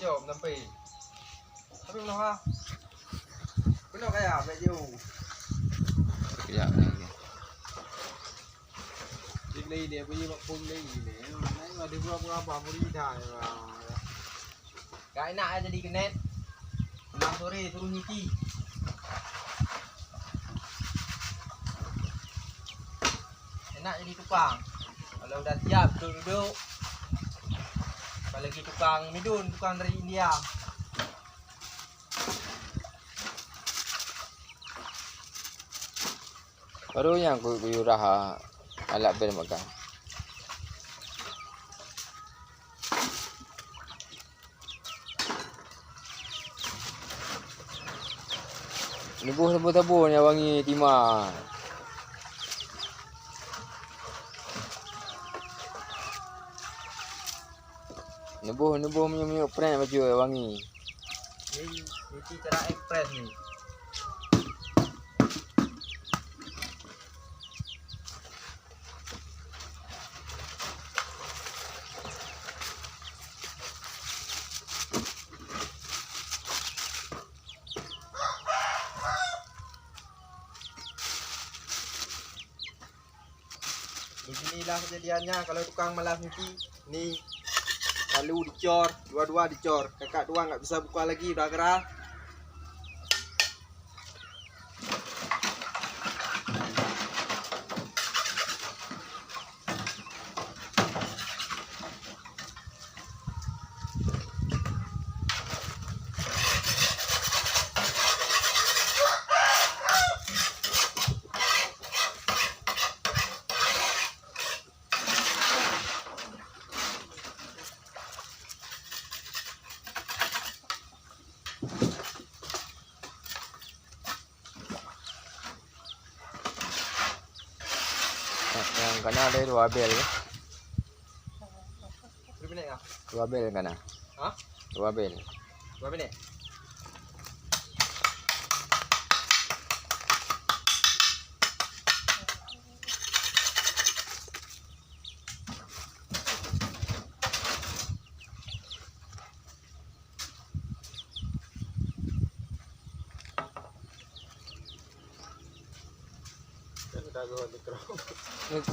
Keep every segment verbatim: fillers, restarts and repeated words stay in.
Jom sampai. Tapi meunoha. Keunoe kaya bèk jiôh. Ya, ya, ya. Di beli dia beli bak pun beli dia. Naik lah dia buat apa beli dah. Gak enak aja di kenet. Enam sore suruh nyuci. Enak jadi tukang. Kalau udah siap duduk-duduk. Apalagi tukang midun, tukang dari India. Baru nyang ku-, kuyue raha alat bel makan. Neuboh saboh-saboh nyang wangi tima. Neuboh, neuboh miyueb-miyueb preh baju wangi. Ni, ni cara ekspres ni. Beginilah kejadiannya kalau tukang malas nyuci. Ni, lalu dicor, dua-dua dicor. Kakak dua nggak bisa buka lagi, udah gerah. Nyang kana ada dua bel. Berapa minit kah? Dua bel kana. Ha? Dua bel. Berapa minit?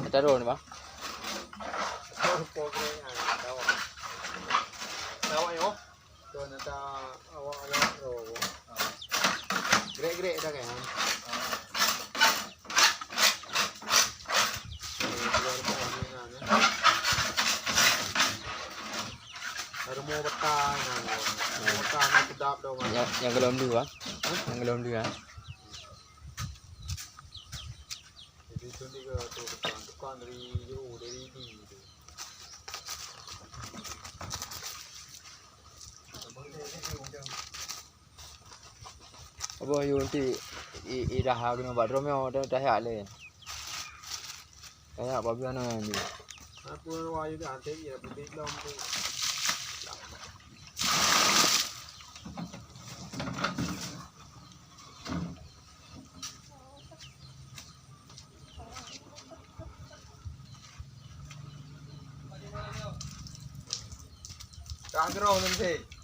Taruh ni, bang. Taruh pokok ni, ah, tawa. Tawa yo. Tu nak awak-awak tu. Grek-grek dah kan? Rumoh bata nyan. Rumoh bata nyan sedap dah, Wan. Nyang, nyang golom dua, ah? Hah? Nyang golom dua, ah? Jadi tu tiga tu tukang, tukang dari U, dari di tu. Abah yu nanti i, i dah kena bak drum yo, dah, dah yak le. Dah yak bak biar nang ni. Aku wahyu dah antek ya, putih lom tu. Dah gerong nanti.